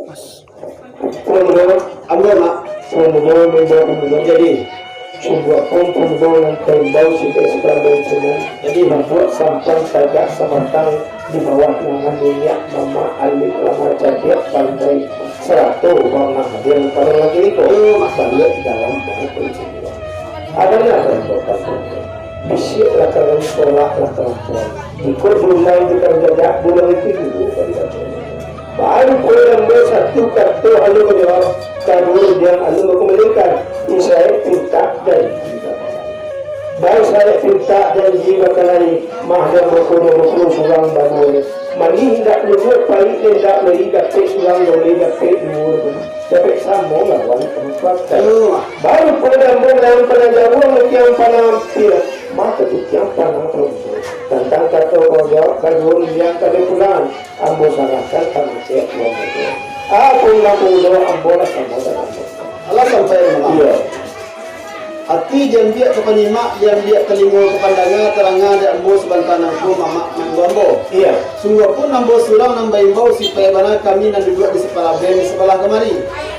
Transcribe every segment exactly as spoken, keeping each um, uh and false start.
Pemudo, ambo, Mak. Pemudo, pemudo, pemudo. Jadi, sungguahpun pemudo nan taimbau, sipek sipandai sinan. Jadi, mambuek sampan tagak sabatang di bawah tangan niniak mamak, alim ulama cadiak pandai, sarato urang nan hadir pado malam kini ko. Iyo, Mak. Baliak dalam Adanya contoh-contoh. Bisiak lah kalam, tolak lah kalam. Jikok diulang di karajaan, bulan itu dulu tadi kata. Baru poin ambo satu kato alun manjawab, kaduo diam alun bakumandangkan. Israel pintak janji. Baru Israel pintak janji bakalai, mah diam bakudo bakudo surang baduo. Manih indak luduak, paik indak bari, dapek surang bari, dapek duo. Dapek samo lawan kabuatan. Baru poin ambo lawan panajauang, ukiang panang ampia, mah tutiang panang palumpur. Tantang kato kau jawab kaduo, indak ka dipulang, ambo sarahkan pangecek uang itu. Apo ulang pemudo, ambo lah samo dalam. Alah sampai, Mamak. Iyo. Ati diambiak ka panyimak, diambiak talingo ka pandanga, taranga dek ambo sabanta nangko, Mamak maimbau ambo. Iyo. Sungguahpun ambo surang nan baimbau, sipek bana kami nan duduak di sapalabiahan di sabalah kamari.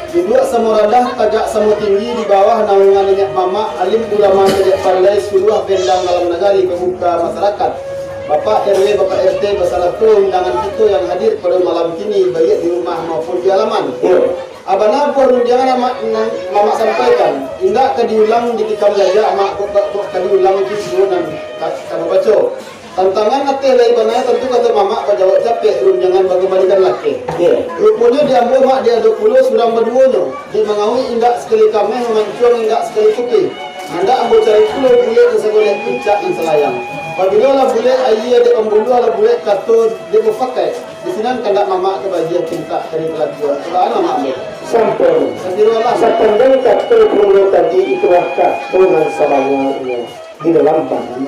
Duduak samo randah, tagak samo tinggi, di bawah naungan niniak mamak, alim ulama cadiak pandai, suluah bendang dalam nagari, pamuka masarakat, Bapak R W, Bapak R T, basarato undangan kito yang hadir pado malam kini, baiak di rumah maupun di alaman. Iyo. Abana buah rundiangan nan Mamak sampaikan, indak ka diulang ditikam gajah, Mak, kok, kok, kok ka diulang kisuo nan ka, ka babaco. Tantangan ateh lai bana, tantu kato Mamak bajawab capek, rundiangan bakambalikan lakeh. Iyo. Ruponyo di ambo, Mak, diado pulo surang baduonyo, dek mangauik indak sakali kameh, mamancuang indak sakali kupih. Andak ambo cari pulo bulek nan sagolek, picak nan salayang. Pabilo lah bulek aia dek pambuluah, lah bulek kato dek mufakaik. Di sinan kandak Mamak ka baagiah pintak dari palabiahan. Cobaan Mamak ambo. Sampai. Astagfirullahaladzim. Sapanjang kato Pulo tadi, itulah kato nan sabananyo di dalam bandi.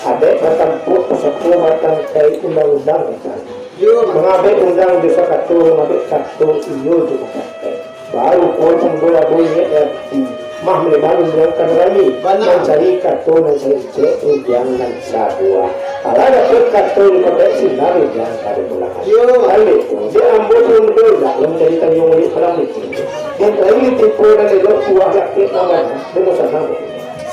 Adaik batampuak, pusako batangkai, undang-undang batangkai. Iyo, Mak. Mangabek undang jo sakato, mangabek kato iyo jo mangabek. Baru ko Pulo ado niaik ati, mah mambali rundiang ka rami, bana, mancari kato nan salicek, rundiang nan sabuah. Alah dapek kato dipakai sinan, rundiang ka dipulang. Iyo. Baliak tu, dek ambo Pulo indak mancari tanyo mulik malam itu. Dek lain ditipu nan elok, buah lakek nan bana, demo sanang.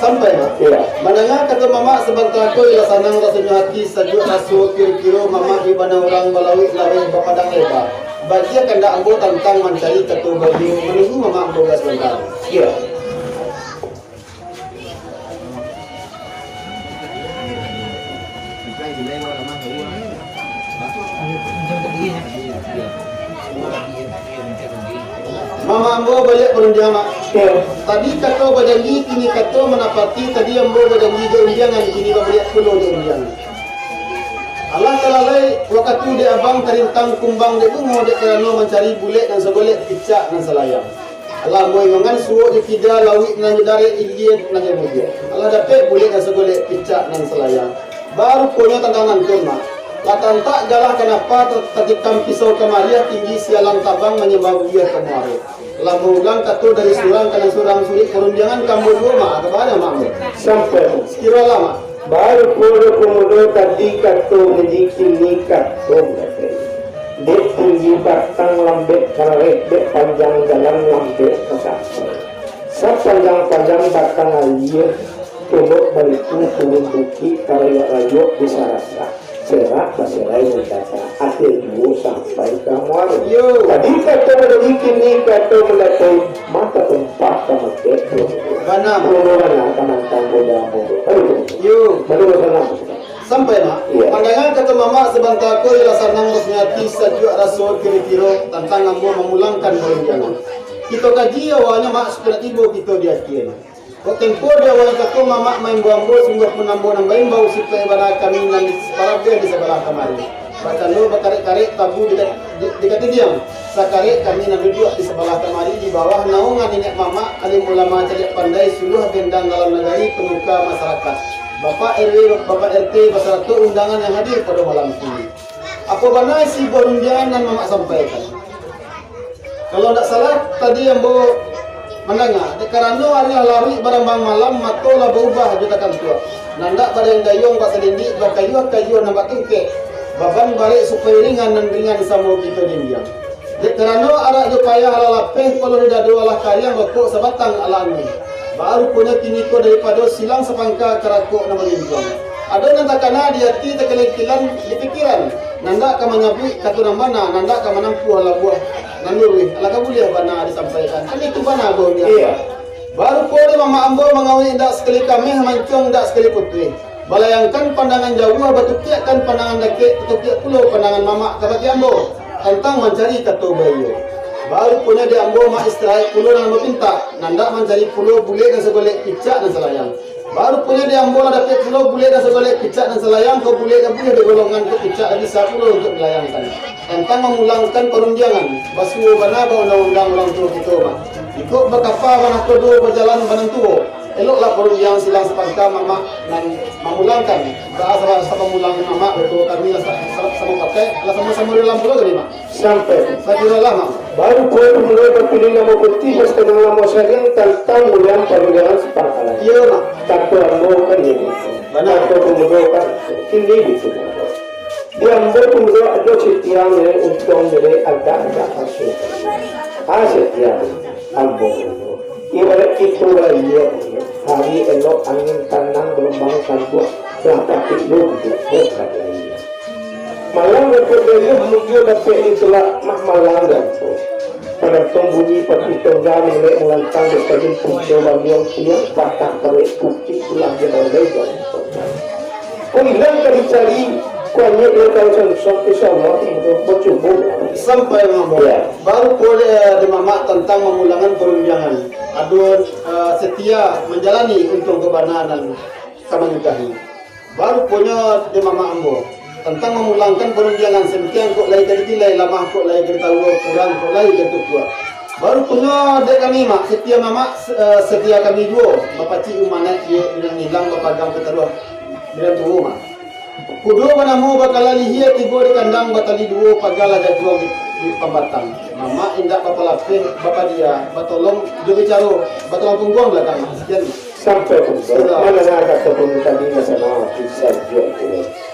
Sampai, Mak. Iyo. Mandanga kato Mamak sabanta ko, iyolah sanang rasonyo ati, sajuak raso kiro-kiro, Mamak di bana urang balawik laweh bapadang leba. Bagian kandak ambo tantang mancari kato bagian, manunggu Mamak ambo ka sabanta. Iyo. Mamak ambo baliak parundiangan, Mak. Iyo. Tadi kato bajanji, kini kato manapati. Tadi ambo bajanji jo undiangan, kini babaliak pulo jo undiangan. Alah talalai wakatu dek abang, tarintang kumbang dek bungo, dek karano mancari bulek nan sagolek, picak nan salayang. Alah ambo ingongan suok jo kida, lauik nan jo darek, ilia nan jo mudiak. Alah dapek bulek nan sagolek, picak nan salayang. Baruponyo tantang nantun, Mak. Lah tantak galah kanapa, ta-, tatikam pisau kamariah, tinggi sialang tabang, manyambah buliah ka muaro. Lah maulang kato dari surang ka nan surang, sulik parundiangan ka ambo juo, Mak. Ka bana, Mak, ambo? Sampai. Sakiro lah, Mak. Baru pulo pamulo tadi kato manjadi kini kato manjadi. Dek tinggi batang lambek karareh, dek panjang jalan lambek ka kaki. Sapanjang-panjang batang aia, Pondok Balitu turun bukik, tarayok-rayok di Sarasah, serak basirai mendata, akhir juo sampai ka muaro. Yo. Tadi kato manjadi kini kato mandatai, mata tumpah ka mangkek. Bana. Pulo bana ka mantang goda bodoh. Aduh. Yo. Baru sana. Sampai, Mak. Iyo. Mandanga kato Mamak sabanta ko, iyolah sanang rasonyo ati, sajuak raso kiro-kiro, tantang ambo mamulangkan parundiangan. Kito kaji awalnyo, Mak, supayo tibo kito di akhir. Kok tempo di awal kato Mamak maimbau ambo, sungguahpun ambo nan baimbau, sipek bana kami nan di saparabiah di sabalah kamari. Bacando bakarek-karek tabu di, di, di katidiang, sakarek kami nan duduak di sabalah kamari, di bawah naungan niniak mamak, alim ulama cadiak pandai, suluah bendang dalam nagari, pamuka masarakat, Bapak R W, Bapak R T, basarato undangan yang hadir pado malam kini. Apo bana isi buah rundiangan nan Mamak sampaikan? Kalau ndak salah, tadi ambo mandanga, dek karano ari lah laruik barambang malam, mato lah baubah jo takantuak. Nan dak badayuang-dayuang, basalindik, bakayuah-kayuah nan batungkek, baban barek supayo ringan, nan ringan samo kito dinding. Dek karano arak jo payah alah lapeh, paloh di dado alah kariang, rokok sabatang alah amuah. Baa ruponyo kini ko daripado silang sapangka, karakok nan manjunjuang. Ado nan takana di ati, takilan-kilan di pikiran, nan dak ka manyabuik kato nan bana, nan dak ka manampuah labuah nan luruih, alah ka buliah bana disampaikan. Kan itu bana, Bang, ya? Iya. Baa rupo dek mamak ambo mangawik indak sakali kameh, mancuang indak sakali putuih. Balayangkan pandangan jauah, batukiakkan pandangan dakek, tatukiak pulo pandangan mamak kabake ambo tantang mancari kato baiyo. Baa ruponyo dek ambo mak istirahat pulo nan ambo pintak, nan dak mancari pulo bulek nan sagolek, picak nan salayang. Baa ruponyo dek ambo lah dapek pulo bulek nan sagolek, picak nan salayang, kok bulek nan buliah digolongkan, kok picak nan bisa pulo untuak dilayangkan. Tantang mamulangkan parundiangan, basuo bana baundang-undang urang tuo kito, Mak. Jikok bakapa banakodo, bajalan banan tuo, eloklah parundiangan silang sapangka mamak nan mamulangkan. Baa sabab sabamulang mamak, batua kami lah sa-, sa-, samo pakai, lah samo-samo di dalam pulo tadi, Mak. Sampai. Sakiro lah, Mak. Baru kau mulai bapilih namo putih, pas kenal namo sariang, tantang mulian parundiangan sapangka. Iyo, Mak. Kato ambo kan iyo. Bana. Kato pemudo kan kini gitu. Di ambo tu mudo ado Setia, Mele Untuang, Mele Agak-agak Asuh. Ah, Setia, ambo tu. Ibarat kito balayia, hari elok angin tanang, gelombang santuak, lah patik lu duduk, bukan layia. Malang dapek dayuah, mungkin dapek ditulak, mah malang dan tu. Panantong bunyi pati tongga, Mele Ulantang, dek pajun punco baluang siang, batang parek putih, tulang jalan lebar. Kok ilang ka dicari, kok anyek dek kawasan suatu sawah, bacubo. Sampai mamo. Ya. Baru pulih di mamak tantang mamulangan parundiangan. Ado, eh, Setia manjalani untuang kabanaran ka manyudahi. Baru punyo di mamak ambo, tantang mamulangkan parundiangan, santiang kok lai ka ditilai, lamah kok lai ka ditawua, kurang kok lai ka ditukuak. Baru punyo dek kami, Mak, Setia mamak, se-, eh, Setia kami juo, bapacik umanaik iyo, bilang ilang bapagang pitaruah, bilang tuo, Mak. Kudo banamo Bakala Lihia tibo di kandang, batali duo, paga lah jaguang di, di pambatang. Mamak indak bapalapeh, bapadia, batolong jo bicaro, batolong pungguang balakang. Sekian. Sampai pun, sudah. Mana nak kata pun tadi, masa nak bisa jual tu.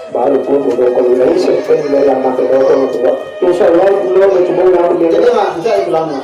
Baru pun udah kalau lain sampai nilai lama ke orang tua. Insya Allah, belum cuma orang punya. Jadi, Mak, kita itu lama.